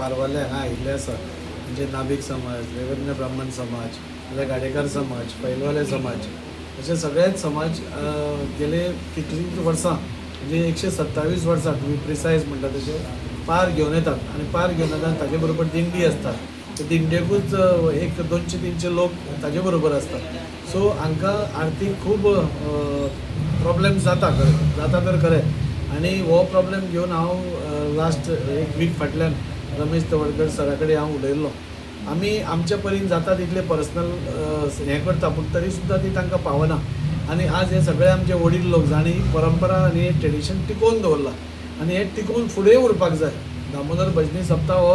पारवाले हांगा आयिल्ले आसा, म्हणजे नाभिक समाज, रेवन्य ब्राह्मण समाज, जाल्यार गाडेकार समाज, पैलवाले समाज, अशे सगळेच समाज गेले कितलीं वर्सां, म्हणजे 127 वर्सां टू बी प्रिसायज म्हणटा तशें, पार घेवन येतात आनी पार घेवन येतात. ताजे बरोबर दिंडी आसता. ते दिंडेकूच एक 200-300 लोक ताजे बरोबर आसता. सो हांकां आर्थीक खूब प्रॉब्लेम जाता खरें, जाता तर खरें. आनी हो प्रॉब्लेम घेवन हांव लास्ट एक वीक फाटल्यान रमेश तवडकर सरा कडेन हांव उलयल्लो. आमी आमच्या परीन जाता तितले पर्सनल हें करता, पूण तरी सुद्दां ती तांकां पावना. आनी आज हे सगळे आमचे वडील लोक जांणी परंपरा आनी हे ट्रेडिशन टिकोवन दवरलां आनी हें टिकोवन फुडें उरपाक जाय. दामोदर भजनी सप्ता हो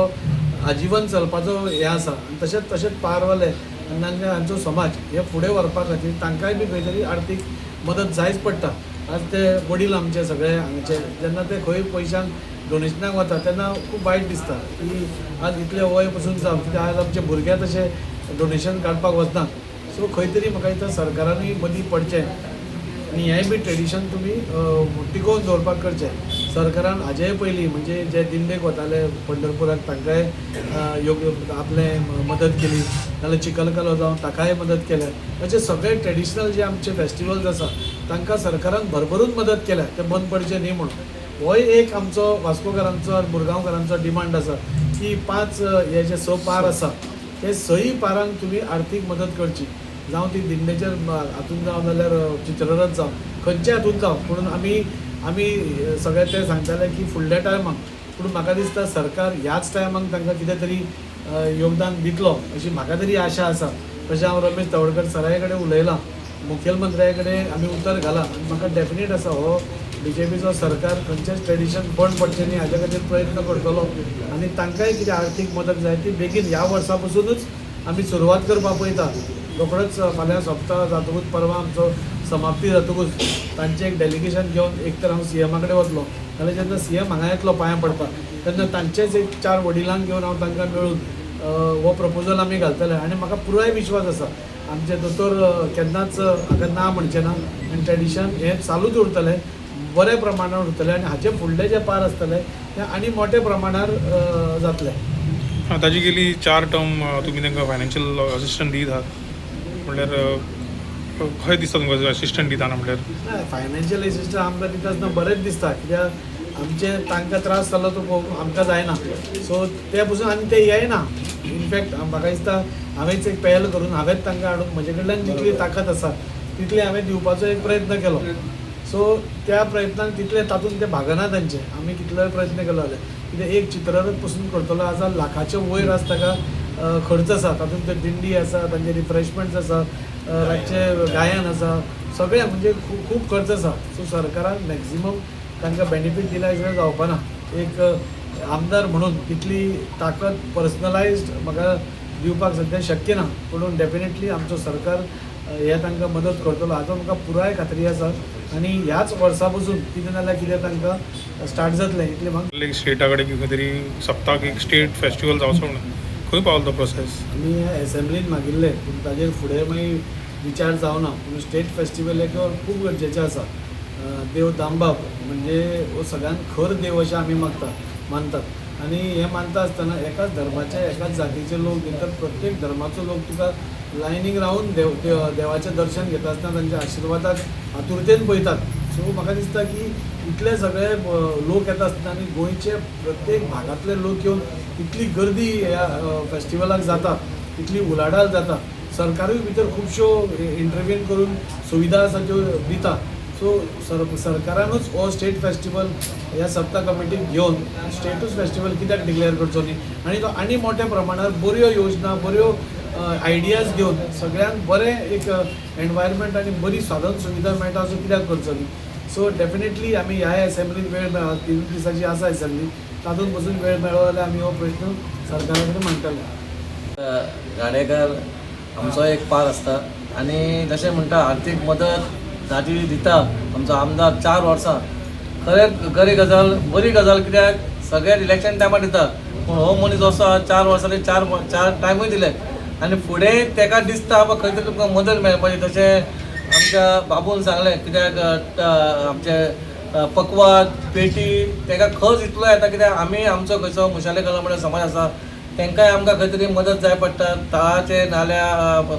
आजिवन चलपाचो हें आसा. आनी तशेंच तशेंच पारवाले आनी तांचे हांचो समाज हे फुडें व्हरपा खातीर तांकांय बी खंय तरी आर्थीक मदत जायच पडटा. आज ते वडील आमचे सगळे हांगचे जेन्ना ते खंय पयशांक डोनेशनाक वता तेन्ना खूब वायट दिसता की आज इतलें वय पसून जावं, कित्याक आज आमचे भुरगे तशें डोनेशन काडपाक वचनात. सो खंय तरी म्हाका दिसता सरकारानूय मदीं पडचें आनी हेंय बी ट्रेडिशन तुमी टिकोवन दवरपाक करचें. सरकारान हाजेय पयलीं म्हणजे जे दिंडेक वताले पंढरपुराक तांकांय योग्य आपलें मदत केली, नाल्यार चिखलकालो जावं ताकाय मदत केल्या. अशे सगळे ट्रेडिशनल जे आमचे फेस्टिवल्स आसा तांकां सरकारान भरभरून मदत केल्या, ते बंद पडचे न्ही म्हणून. होय एक आमचो वास्कोकारांचो आनी मुरगांवकारांचो डिमांड आसा की पांच हे जे स पार आसा ते सयी पारांक तुमी आर्थीक मदत करची, जावं ती दिंडेचेर हातून जावं जाल्यार चित्ररथ जावं, खंयच्या हातून जावं. पूण आमी सगळे ते सांगताले की फुडल्या टायमाक, पूण म्हाका दिसता सरकार ह्याच टायमाक तांकां कितें तरी योगदान दितलो अशी म्हाका तरी आशा आसा. तशें हांव रमेश तवडकर सराय कडेन उलयलां, मुखेलमंत्र्या कडेन आमी उतर घालां आनी म्हाका डेफिनेट आसा हो बीजेपीचो सरकार खंयचेंच ट्रेडिशन बंद पडचें न्ही हाज्या खातीर प्रयत्न करतलो आनी तांकांय कितें आर्थीक मदत जाय ती बेगीन ह्या वर्सा पसुनूच आमी सुरवात करपाक पळयता. रोखडोच फाल्यां सोंपता जातकूच, परवां आमचो समाप्ती जातकूच तांचें एक डेलिगेशन घेवन एक तर हांव सीएमा कडेन वतलो, नाल्यार जेन्ना सीएम हांगा येतलो पांयां पडपाक तेन्ना तांचेच एक चार वडिलांक घेवन हांव तांकां मेळून हो प्रपोजल आमी घालतले. आनी म्हाका पुराय विश्वास आसा आमचे दोतोर केन्नाच हाका ना म्हणचे ना आनी ट्रेडिशन हें चालूच उरतलें, बऱ्या प्रमाणान उरतलें आनी हाचे फुडले जे पार आसतले ते आनी मोठ्या प्रमाणार जातले. ताजी गेली चार टर्म तुमी तांकां फायनान्शियल असिस्टंट दीत आहात, म्हणल्यार खंय दिसता तुमकां असिस्टंट दिताना म्हणल्यार? ना, फायनान्शियल एसिस्टंट आमकां दिता आसतना बरेंच दिसता, कित्याक आमचे तांकां त्रास जालो तो पळोवंक आमकां जायना. सो ते पसून आनी ते येयना. इनफॅक्ट म्हाका दिसता हांवेंच एक पहल करून हांवेंच तांकां हाडून म्हजे कडल्यान जितली ताकद आसा तितली हांवें दिवपाचो एक प्रयत्न केलो. सो त्या प्रयत्नान तितले तातूंत ते भागना तांचे. आमी कितलोय प्रयत्न केलो जाल्यार कित्याक एक चित्ररथ पसून करतलो आसा, लाखाचे वयर आज ताका खर्च आसा. तातूंत ते दिंडी आसा, तांचे रिफ्रेशमेंट्स आसा, रातचें गायन आसा, सगळें म्हणजे खूब खूब खर्च आसा. सो सरकारान मॅक्झिमम तांकां बेनिफीट दिल्या शिवाय जावपाना. एक आमदार म्हणून तितली ताकद पर्सनलायज्ड म्हाका दिवपाक सद्या शक्य ना, पूण डेफिनेटली आमचो सरकार हे तांकां मदत करतलो हाचो म्हाका पुराय खात्री आसा आनी ह्याच वर्सा पसून कितें ना जाल्यार कितें तांकां स्टार्ट जातलें इतलें म्हाका. एक स्टेटा कडेन खंय तरी सप्ताक एक स्टेट फेस्टिवल जावचो म्हणून खंय पावलो तो प्रोसेस? आमी एसेंब्लीन मागिल्लें, पूण ताजेर फुडें मागीर विचार जावना. पूण स्टेट फेस्टिवल एक खूब गरजेचें आसा. देव दामबाब म्हणजे हो सगळ्यात खर देव अशें आमी मागता मानतात आनी हें मानता आसतना एकाच धर्माचे, एकाच जातीचे लोक न्ही, तर प्रत्येक धर्माचो लोक तुका लायनीक रावन देव देवाचें दर्शन घेता आसतना तांच्या आशिर्वादाक आतुरतेन पळयतात. सो म्हाका दिसता की इतले सगळे लोक येता आसतना आनी गोंयचे प्रत्येक भागांतले लोक येवन इतली गर्दी ह्या फेस्टिवलाक जाता, इतली उलाढाल जाता, सरकारूय भितर खुबश्यो इंटरव्हीन करून सुविधा आसा त्यो दिता. सो सरकारानूच हो स्टेट फेस्टिवल ह्या सप्ता कमिटीक घेवन स्टेटूच फेस्टिवल कित्याक डिक्लेअर करचो न्ही आनी तो आनी मोठ्या प्रमाणार बऱ्यो योजना, बऱ्यो आयडियाज घेवन सगळ्यांक बरें एक एनवायरमेंट आनी बरी साधन सुविधा मेळटा असो कित्याक करचो न्ही? सो डेफिनेटली आमी ह्या एसेंब्लीन वेळ मेळ्ळो, 3 दिसांची आसा एसेंब्ली, तातूंत पसून वेळ मेळ्ळो जाल्यार आमी हो प्रश्न सरकारा कडेन मांडटले. गाडेकर आमचो एक पार आसता आनी जशें म्हणटा आर्थीक मदत जाती दिता आमचो आमदार 4 वर्सां. खरें बरी गजाल, बरी गजाल, कित्याक सगळे इलेक्शन टायमार दिता, पूण हो मनीस असो आहा, 4 वर्सांनी चार चार टायमूय दिले आनी फुडें तेका दिसता बाबा खंय तरी तुमकां मदत मेळपाची. तशें आमच्या बाबून सांगलें, कित्याक आमचे पकवाज, पेटी तेका खर्च इतलो येता कित्याक आमी आमचो खंयचो मुशाले कला म्हणल्यार समाज आसा, तांकांय आमकां खंय तरी मदत जाय पडटा. ताळाचे नाल्या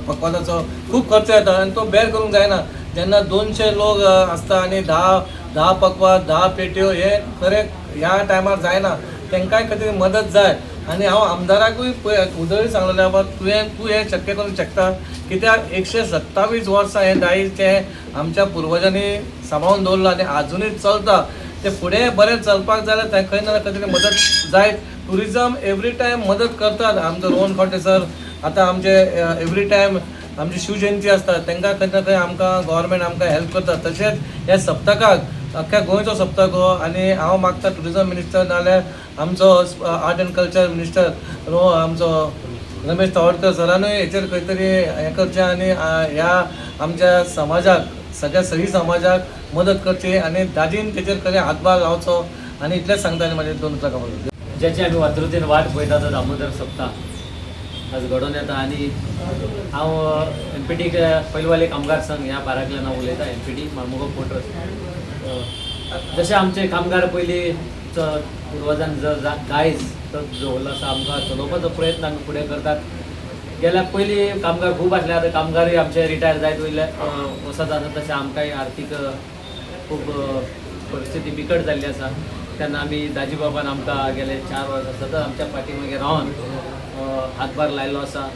पकवाजाचो खूब खर्च येता आनी तो बेर करूंक जायना. जेन्ना 200 लोक आसता आनी 10 पकवाज, 10 पेट्यो, हे खरें ह्या टायमार जायना. तांकांय खंय तरी मदत जाय. आनी हांव आमदाराकूय पळय उदय सांगलेलें, बाबा तूं हें शक्य करूंक शकता, कित्याक 127 वर्सां हें दायज तें आमच्या पुर्वजांनी सांबाळून दवरलां आनी आजुनूय चलता. तें फुडें बरें चलपाक जाय जाल्यार खंय ना खंय तरी मदत जाय. ट्युरिजम एवरी टायम मदत करतात. आमचो रोहन खंवटे सर आतां आमचे एवरी टायम आमची शिवजयंती आसता, तांकां खंय ना खंय आमकां गव्हर्मेंट आमकां हेल्प करता. तशेंच ह्या सप्तकाक अख्ख्या गोंयचो सप्तक हो, आनी हांव मागता ट्युरिजम मिनिस्टर नाल्यार आमचो आर्ट एंड कल्चर मिनिस्टर आमचो रमेश तवडकर सरानूय हेचेर खंय तरी हें करचें आनी ह्या आमच्या समाजाक, सगळ्या सही समाजाक मदत करची आनी दाजीन तेचेर खंय हातभार लावचो. आनी इतलेंच सांगता आनी म्हाजे 2 उतरां खबर. ज्याची आमी वातृतीन वाट पळयता तो दामोदर सप्ताह आज घडोवन येता. आनी हांव एम पी टी पैलवाले कामगार संघ ह्या पारांतल्यान हांव उलयतां. M P T Mormugao fortress. जशे आमचे कामगार पयलीं पुर्वजान जो दायज तो दवरलो आसा, आमकां चलोवपाचो प्रयत्न आमी फुडें करतात. गेल्या पयलीं कामगार खूब आसले, आतां कामगारूय आमचे रिटायर जायत वयले वचत आसा. तशें आमकांय आर्थीक खूब परिस्थिती बिकट जाल्ली आसा. तेन्ना आमी दाजी बाबान आमकां गेले 4 वर्सां सतत आमच्या फाटी मागीर रावन हातभार लायलो आसा.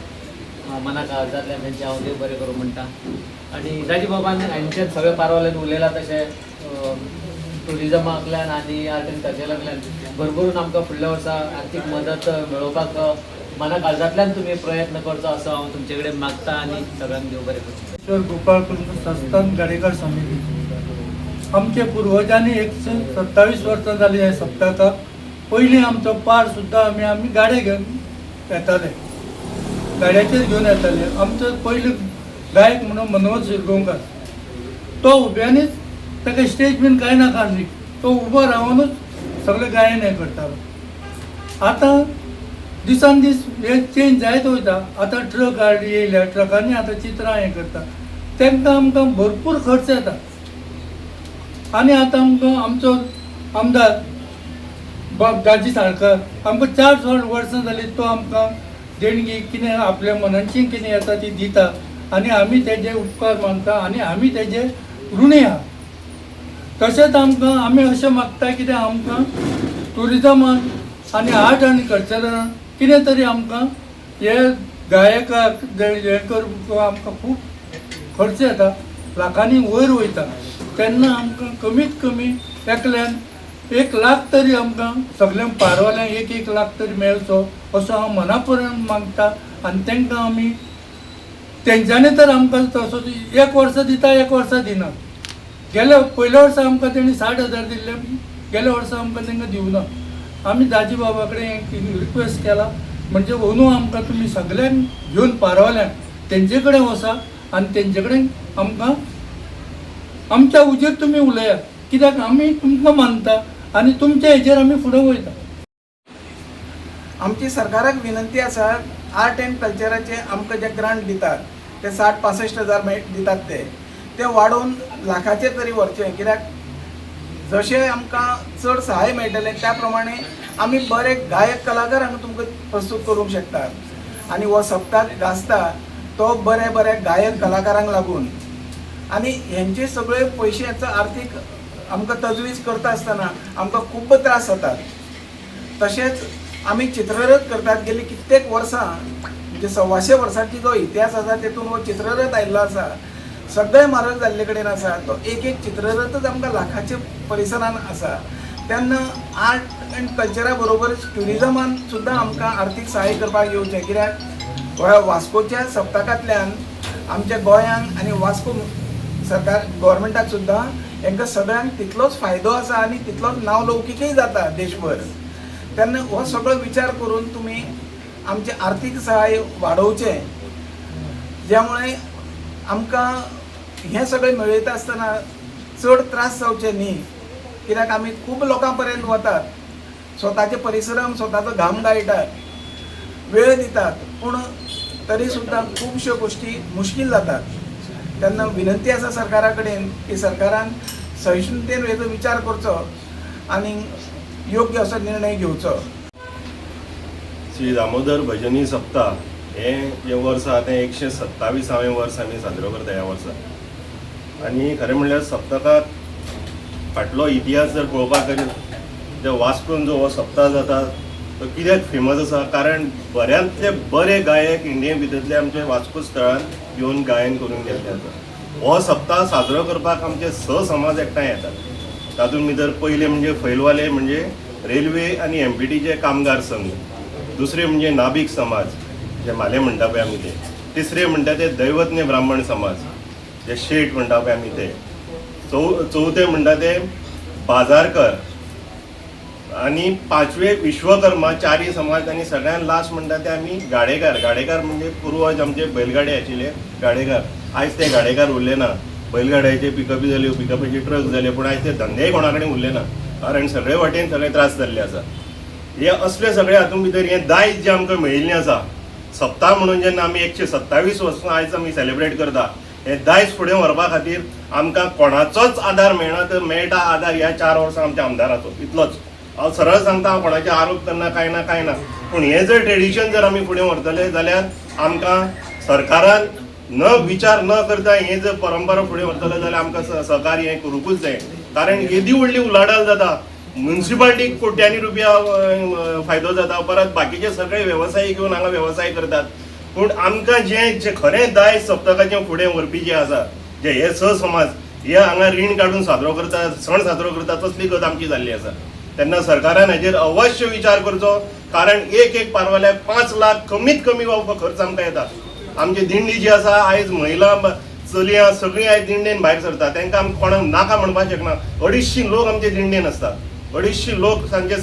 मनाक जातल्यान तेंचें हांव देव बरें करूं म्हणटा. आनी दाजी बाबान हांचें सगळें पारवल्यान उलयलां, तशें ट्युरिजमांतल्यान आनी आर्ट एंड कल्चरांतल्यान भरभरून आमकां फुडल्या वर्सा आर्थीक मदत मेळोवपाक मना काळजांतल्यान तुमी प्रयत्न करचो असो हांव तुमचे कडेन मागता आनी सगळ्यांक देव बरें करूं. ईश्वर गोपाळ कृष्ण संस्थान गाडेकर समिती. आमचे पुर्वजांनी 127 वर्सां जाली ह्या सप्तकाक. पयलीं आमचो पार सुद्दां आमी गाडे घेवन येताले, गाड्याचेर घेवन येताले. आमचो पयलो गायक म्हणून मनोहर शिरगांवकार, तो उब्यानीच, ताका स्टेज बीन कांय नाका आसली, तो उबो रावनूच सगळें गायन हें करतालो. आतां दिसान दीस हे चेंज जायत वयता. आतां ट्रक गाडी येयल्या, ट्रकांनी आतां चित्रां हें करता, तांकां आमकां भरपूर खर्च येता. आनी आतां आमकां आमचो आमदार बाब दाजी साळकर आमकां 4 वर्सां जालीं तो आमकां देणगी कितें आपल्या मनाची कितें येता ती दिता आनी आमी तेजे उपकार मानता आनी आमी तेजे ऋणी आहा. तशेंच आमकां आमी अशें मागता कितें आमकां ट्युरिजमान आनी आर्ट आनी कल्चरान कितें तरी आमकां हे गायकाक हें करूंक आमकां खूब खर्च येता, लाखांनी वयर वयता. तेन्ना आमकां कमीत कमी एकल्यान 1 लाख तरी आमकां सगळ्यांक पारवाल्यांक 1-1 लाख तरी मेळचो असो हांव मना पर्यंत मागता. आनी तांकां आमी तेंच्यांनी तर आमकां तसो 1 वर्सा दिता, 1 वर्सा दिना. गेल्या पयल्या वर्सा आमकां तेणी 60,000 दिल्ले, गेल्या वर्सा आमकां तांकां दिवना. आमी दाजी बाबा कडेन रिक्वेस्ट केला म्हणजे अंदू आमकां तुमी सगल्यांक घेवन पारवल्यांक तेंचे कडेन वसा आनी तेंचे कडेन आमकां आमच्या उजेर तुमी उलयात, कित्याक आमी तुमकां मानता आनी तुमच्या हेजेर आमी फुडें वयता. आमची सरकाराक विनंती आसा, आर्ट एंड कल्चराचे आमकां जे ग्रांट दितात ते 60-65 हजार दितात ते वाडोवन लाखाचेर तरी व्हरचे, कित्याक जशें आमकां चड सहाय मेळटलें त्या प्रमाणे आमी बरे गायक कलाकार हांगा तुमकां प्रस्तूत करूंक शकतात. आनी हो सप्ताक गाजता तो बरे बरे गायक कलाकारांक लागून आनी हेंचे सगळे पयशांचो आर्थीक आमकां तजवीज करता आसतना आमकां खूब त्रास जातात. तशेंच आमी चित्ररथ करतात गेली कित्येक वर्सां, म्हणजे 125 वर्सांची जो इतिहास आसा तेतून हो चित्ररथ आयिल्लो आसा. सगळे म्हारग जाल्ले कडेन आसा तो एक एक चित्ररथच आमकां लाखाचे परिसरान आसा. तेन्ना आर्ट एंड कल्चरा बरोबरच ट्युरिजमान सुद्दां आमकां आर्थीक सहाय्य करपाक येवचें, कित्याक ह्या वास्कोच्या सप्तकांतल्यान आमच्या गोंयांक आनी वास्को सरकार गव्हर्मेंटाक सुद्दां हेंकां सगळ्यांक तितलोच फायदो आसा आनी तितलोच नांव लौकिकय जाता देशभर. तेन्ना हो सगळो विचार करून तुमी आमचें आर्थीक सहाय्य वाडोवचें, ज्यामुळे आमकां हें सगळें मेळयता आसतना चड त्रास जावचे न्ही, कित्याक आमी खूब लोकां पर्यंत वतात, स्वताचे परिश्रम स्वताचो घाम गाळटात, वेळ दितात, पूण तरी सुद्दां खुबश्यो गोश्टी मुश्कील जातात. तेन्ना विनंती आसा सरकारा कडेन की सरकारान सहिष्णुतेन हेजो विचार करचो आनी योग्य असो निर्णय घेवचो. श्री दामोदर भजनी सप्ताह हें जें वर्स आहा तें 127वें वर्स आमी साजरो करता ह्या वर्सा. आनी खरें म्हणल्यार सप्तकाक फाटलो इतिहास जर पळोवपाक गेले जाल्यार वास्कोन जो हो सप्ताह जाता तो कित्याक फेमस आसा, कारण बऱ्यांतले बरे गायक इंडिये भितरले आमचे वास्को स्थळान येवन गायन करून गेल्ले आसा. हो सप्ताह साजरो करपाक आमचे स समाज एकठांय येतात. तातूंत भितर पयले म्हणजे फैलवाले म्हणजे रेल्वे आनी एमपीटीचे कामगार संघ, दुसरे म्हणजे नाबीक समाज जे म्हाले म्हणटा पळय आमी ते, तिसरे म्हणटा ते दैवज्ञ ब्राह्मण समाज जे शेट म्हणटा पळय आमी ते, चवथे म्हणटा ते बाजारकर आनी पांचवे विश्वकर्मा, चारी समाज आनी सगळ्यान लास्ट म्हणटा ते आमी गाडेकार. गाडेकार म्हणजे पुर्वज आमचे बैलगाडे आशिल्ले गाडेकार, आयज ते गाडेकार उरले ना. बैलगाड्याचे पिकअपी जाल्यो, पिकअपाचे ट्रक जाले, पूण आयज ते धंदेय कोणा कडेन उरले ना, कारण सगळे वाटेन सगळे त्रास जाल्ले आसा. हे असले सगळे हातूंत भितर हें दायज जें आमकां मेळिल्लें आसा सप्ताह म्हणून जेन्ना आमी 127 वर्सां आयज आमी सेलेब्रेट करता, हें दायज फुडें व्हरपा खातीर आमकां कोणाचोच आदार मेळना, तर मेळटा आदार ह्या 4 वर्सां आमच्या आमदाराचो इतलोच. हांव सरळ सांगता, हांव कोणाचे आरोप करना, कांय ना कांय ना, पूण हें जर ट्रेडिशन जर आमी फुडें व्हरतले जाल्यार आमकां सरकारान न विचार न करता हें जर परंपरा फुडें व्हरतले जाल्यार आमकां सहकार्य हें करूंकूच जाय. कारण येदी व्हडली उलाढाल जाता, म्युनिसिपालिटीक कोट्यांनी रुपया फायदो जाता, परत बाकीचे सगळे वेवसायीक येवन हांगा वेवसाय करतात, पूण आमकां जें जें खरें दायज सप्तकाचें फुडें व्हरपी जें आसा, जे हे स समाज हे हांगा रीण काडून साजरो करतात, सण साजरो करतात, तसली गत आमची जाल्ली आसा. तेन्ना सरकारान हाजेर अवश्य विचार करचो, कारण एक एक पारवाल्याक 5 लाख कमीत कमी हो खर्च आमकां येता. आमची दिंडी जी आसा आयज महिला चलयां सगळीं आयज दिंडेन भायर सरता, तांकां आमी कोणाक नाका म्हणपाक शकना. 250 लोक आमचे दिंडेन आसता, 250 लोक सांजचे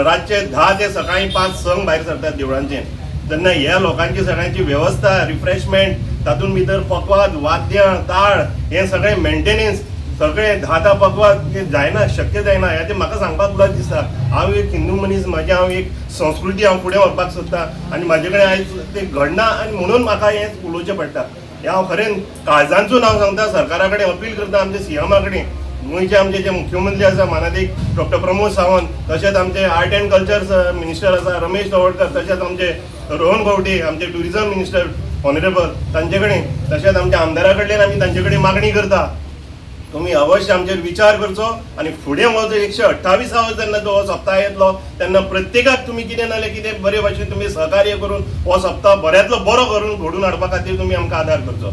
रातचे 10 ते सकाळीं 5-6 भायर सरतात देवळांचे. तेन्ना ह्या लोकांची सगळ्यांची वेवस्था, रिफ्रेशमेंट, तातूंत भितर पकवाद, वाद्यां, ताळ, हें सगळें मेंटेनन्स सगळें 10 पकवाद हें जायना, शक्य जायना. हें तें म्हाका सांगपाक लज दिसता. हांव एक हिंदू मनीस, म्हाजी हांव एक संस्कृती हांव फुडें व्हरपाक सोदता आनी म्हाजे कडेन आयज तें घडना आनी म्हणून म्हाका हें उलोवचें पडटा. हें हांव खरें काळजांतसून हांव सांगता, सरकारा कडेन अपील करता, आमच्या सीएमा कडेन, गोंयचे आमचे जे मुख्यमंत्री आसा मानादीक डॉक्टर प्रमोद सावंत, तशेंच आमचे आर्ट अँड कल्चर मिनिस्टर आसा रमेश तवडकर, तशेंच आमचे रोहन खंवटे आमचे टुरिजम मिनिस्टर ऑनरेबल तांचे कडेन, तशेंच आमच्या आमदारा कडल्यान आमी तांचे कडेन मागणी करता, तुमी अवश्य आमचेर विचार करचो आनी फुडें हो जो 128वो जेन्ना जो हो सप्ताह येतलो तेन्ना प्रत्येकाक तुमी कितें ना जाल्यार कितें बरे भाशेन तुमी सहकार्य करून हो सप्ताह बऱ्यांतलो बरो करून घडोवन हाडपा खातीर तुमी आमकां आदार करचो.